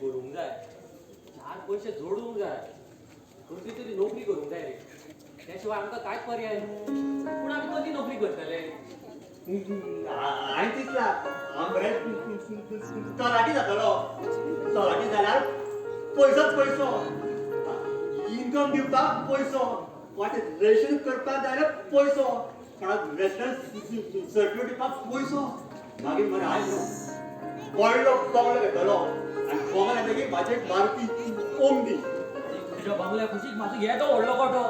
करूंक जाय, चार पयशे जोडूंक जाय, कसली तरी नोकरी करूंक जाय रे. त्या शिवाय आमकां कांयच पर्याय ना. पूण आमी कशी नोकरी करतले? हांवें दिसला हांव मरे तलाठी जातलो. तलाठी जाल्यार पयसोच पयसो, इनकम दिवपाक पयसो, कोणाचें रजिस्ट्रेशन करपाक जाय जाल्यार पयसो, कोणाक रेसिडन्स सर्टिफिकेट दिवपाक पयसो. मागीर मरे हांवें व्हडलो बंगलो घेतलो आनी बंगलो घेतकीर म्हाजी एक मारुती ओमनी. तुज्या बंगल्या कुशीक म्हाजो येदो व्हडलो गोठो,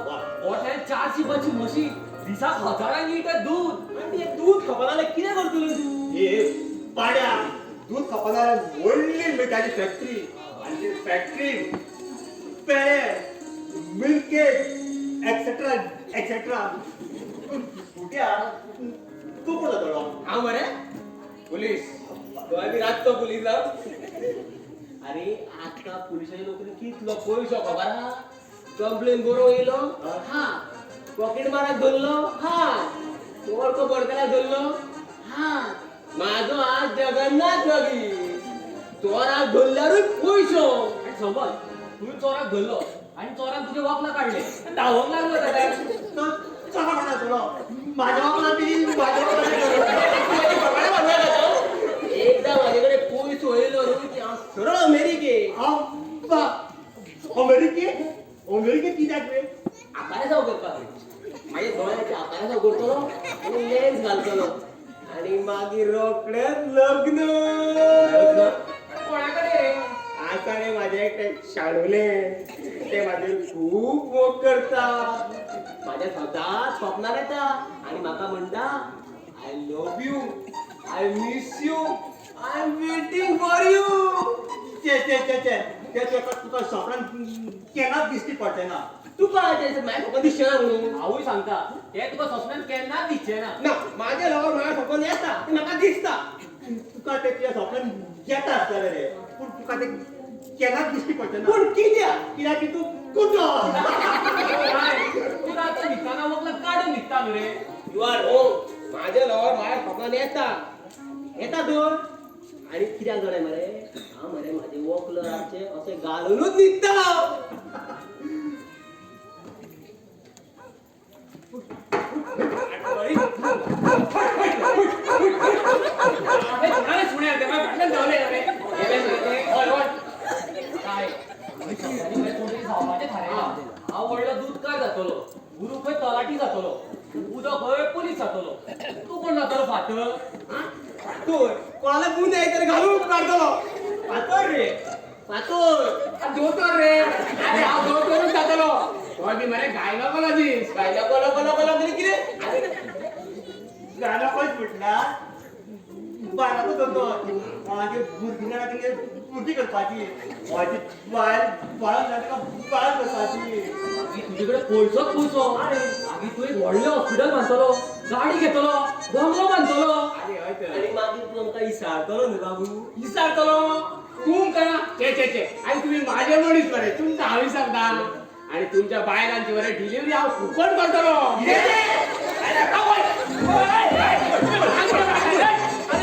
गोठ्यान 4 शिपाची म्हशी, दिसाक हजारांनी लिटर दूद. आनी तें दूद खपना जाल्यार कितें करतलो तूं? हे पाड्या, दूद खपना जाल्यार व्हडली मिठाची फॅक्टरी, आनी ती फॅक्टरी पेळे, मिल्क केक, एक्सेट्रा एक्सेट्रा. फुट्या तूं कोण जातलो? हांव मरे पुलीस. गोंय बी रातचो पुलीस. अरे आतां पुलिसाची नोकरी कितलो पयसो खबर आहा. कंप्लेन बरोवंक येयलो हा, पॉकेट माराक धरलो हा, चोर बोडकाराक धरलो हा. म्हाजो आज जगन्नाथ रवी चोराक धरल्यारूय पयसो. आनी समज तुवें चोराक धरलो आनी चोरान तुजे वक्ल काडलें आनी धांवोंक लागलो जाल्यार? चोरा कोण जातलो? म्हाज्या वक्लान बी म्हाज्या वक्लान. एकदां म्हाजे कडेन पयसो येयलो न्हू की हांव सरळ अमेरिकेक. अमेरिके? अमेरिकेत कित्याक रे? आपारेसांव करपाक रे. म्हाज्या दोळ्याचे आपारेसांव करतलो आनी लेन्स घालतलो आनी मागीर रोखडेंच लग्न. कोणा कडेन रे? आसा रे म्हाजें एकटें शाणुलें, तें म्हाजेर खूब मोग करता. म्हाज्या सदांच स्वप्नार येता आनी म्हाका म्हणटा, I love you, I miss you, I am waiting for you. चे चे चे चे, ते तुका सपनान केन्नाच दिश्टी पडचें ना. तुका तें म्हाज्या सपन दिसचें ना म्हणून? हांवूय सांगता, तें तुका सपनान केन्नाच दिसचें ना. ना, म्हाजें लवर म्हाज्या सपन येता, तें म्हाका दिसता. तुका तें तुज्या सपनान येता आसतलें रे, पूण तुका तें केन्नाच दिश्टी पडचें ना. पूण कित्याक? कित्याक की तूं कुटो. तूं रातचो न्हिदतना वक्ल काडून न्हिदता न्हू रे. You are wrong. म्हाजें लवर म्हाज्या सपनान येता, येता तर. आनी कित्याक जाणा मरे, हांव मरे म्हाजें वक्ल रातचें अशें घालुनूच न्हिदता. अरे सुण्या, ते फाटल्यान धांवले रे. हय हय, काय सगळ्यांनी मरे कोण तरी जावपाचें थारायलां. हांव व्हडलो दूदकार जातलो, गुरू खंय तलाठी जातलो, उदक खंय पुलीस जातलो, तूं कोण जातलो फातर? फातर कोणाला गुन्हे तरी घालून काडटलो. फातर रे फातर. दोतोर रे. अरे हांव दोतोरूच जातलो. तो बी मरे गायनोकॉलॉजिस्ट. गायनोकॉलॉजी कितें? गायनोकॉलॉजिस्ट म्हटल्यार बायलाचो दोतोर. कोणाचे भुरगीं जाल्यार तेंगे भुरगीं करपाची, कोणाची बायल बाळान जाल्यार ताका बाळ करपाची. मागीर तुजे कडेन पयसोच पयसो. मागीर तूं एक व्हडलें हॉस्पिटल बांदतलो, गाडी घेतलो, बंगलो बांदतलो. अरे हय तर. आनी मागीर तूं आमकां इसारतलो न्हू बाबू? विचारतलो तुमकां. चे चे चे, आनी तुमी म्हाजे मनीस मरे, तुमकां हांव विचारता. आनी तुमच्या बायलांची मरे डिलिव्हरी हांव फुकट करतलो. अरे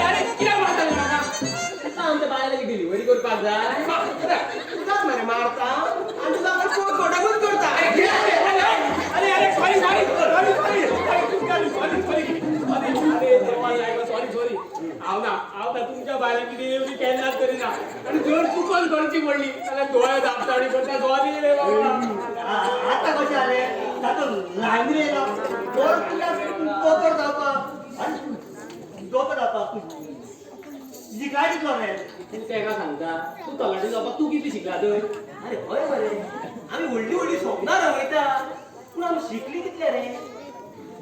अरे, कित्याक मारता तूं म्हाका? तुका आमच्या बायलांची डिलिव्हरी करपाक जाय? तुकाच मरे मारता आनी तुका मरे पोटभटाकूच करता. अरे अरे, sorry sorry sorry sorry sorry sorry sorry, अरे देवा सायबा, सॉरी सॉरी. हांव ना, हांव ना तुमच्या बायलांची डिलिव्हरी केन्नाच करिना. आनी जर चुकोन करची पडली जाल्यार दोळे दाबता आनी करता. सॉरी रे बाबा. आतां कशें जालें? तातूंत लायन येयला दोन तुज्या दोतोर जावपाक आनी दोतोर जावपाक शिकला कितलो रे? तूं तेका सांगता, तूं तलाठी जावपाक तूं कितली शिकला तर? अरे हय मरे, आमी व्हडली व्हडली स्वप्नां रंगयता, पूण आमी शिकली कितले रे?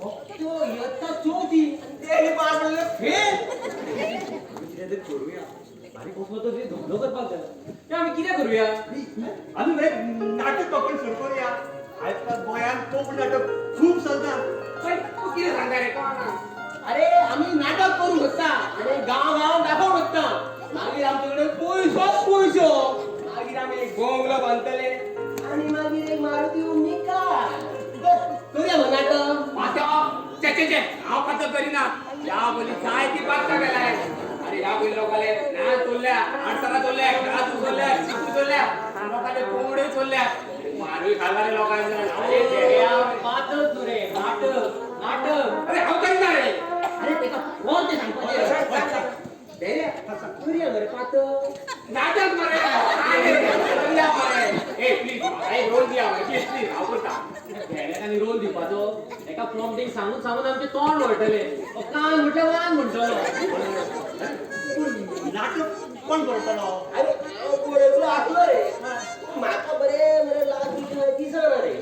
फक्त इयत्ता चवथी आनी ते आनी पास पडले फेल. कितें तरी करुया. आनी कसलो तरी धंदो करपाक जाय. ते आमी कितें करुया? आमी मरे नाटक पकडून सुरू करुया. आजकाल गोंयांत कोंकणी नाटक खूब चलता. तूं कितें सांगता रे? कोणा? अरे आमी नाटक करूंक सोदता आनी गांव गांव दाखोवंक सोदता. मागीर आमचे कडेन पयसोच पयसो. मागीर आमी एक बंगलो बांदतले आनी मागीर एक मारुती ओमनी कार. करुया मग नाटक. पातो चे चे चे, हांव पातो करिना. ह्या पयलीं जायती पात्रां केल्याय. अरे ह्या पयलीं लोकांले नाच चोरल्या, आडसरां चोरल्या, काजू चोरल्या, लोकांचे कोंबडे चोरल्या, मारूय खाला रे लोकांचे. अरे भेड्या, पातक न्हू रे, नाटक नाटक. अरे हांव करिना रे. अरे तेका कोण ते सांगपाचें. भेड्या, करुया मरे पातक. नाटक मरे, अरे करुया मरे. ए प्लीज, म्हाका एक रोल दिया मरे, प्लीज प्लीज, हांव करता. भेड्याक आनी रोल दिवपाचो? एका प्रॉम्प्टींग सांगून सांगून आमचें तोंड वळटलें. कान म्हटल्यार वान म्हणटलो. पूण नाटक कोण बरयतलो? अरे हांव बरयतलो आसलो रे, म्हाका बरें मरे लागीं दिसना रे.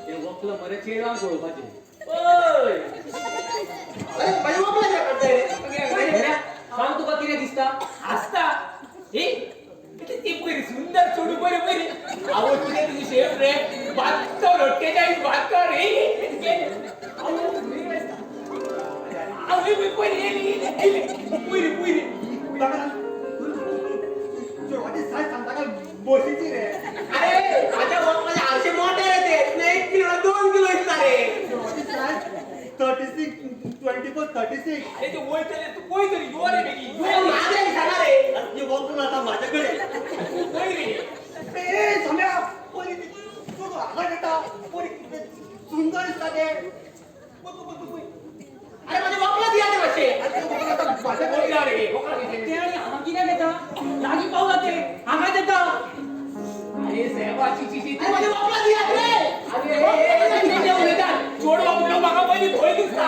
ते वक्ल मरे चेडवांक पळोवपाचें. ओय अरे म्हजें वक्ल कित्याक काडटा रे? भेड्या, सांग तुका कितें दिसता? आसता ही ती पयली सुंदर चोडू बरी बरी. आवय कितें तुजी शेफ रे, बात्तो रोट्टेच्या बात्तो रे. आवय पयली येयली येयली पयली पयली. चेडवाची सायज सांगता काय बसीची रे? अरे माझ्या वक्लाचे आरशे मोठे रे, ते 1 किलो 2 किलो दिसता रे. चेडवाची सायज 36 24 36. अरे ते वयतले, तूं पळय तरी, यो रे बेगीन. अरे माझ्या दिसना रे. ते वक्ल आतां म्हाजे कडेन. तूं पळय रे. ए सम्या, पयली चेडूं हांगा येता, पयली सुंदर दिसता तें. अरे माझे वक्ल दिया ते मातशें. आनी तें वक्ल आतां म्हाजे कडेन. वक्ला रे, वक्ला कितें? ते आनी हांगा कित्याक येता? लागीं पावला ते, हांगाच येता. अरे साहेबा, ची ची ची. अरे माझे वक्ल दिया रे. अरे कितें उलयता? चोडवा म्हणलो म्हाका पयलीं भंय दिसता.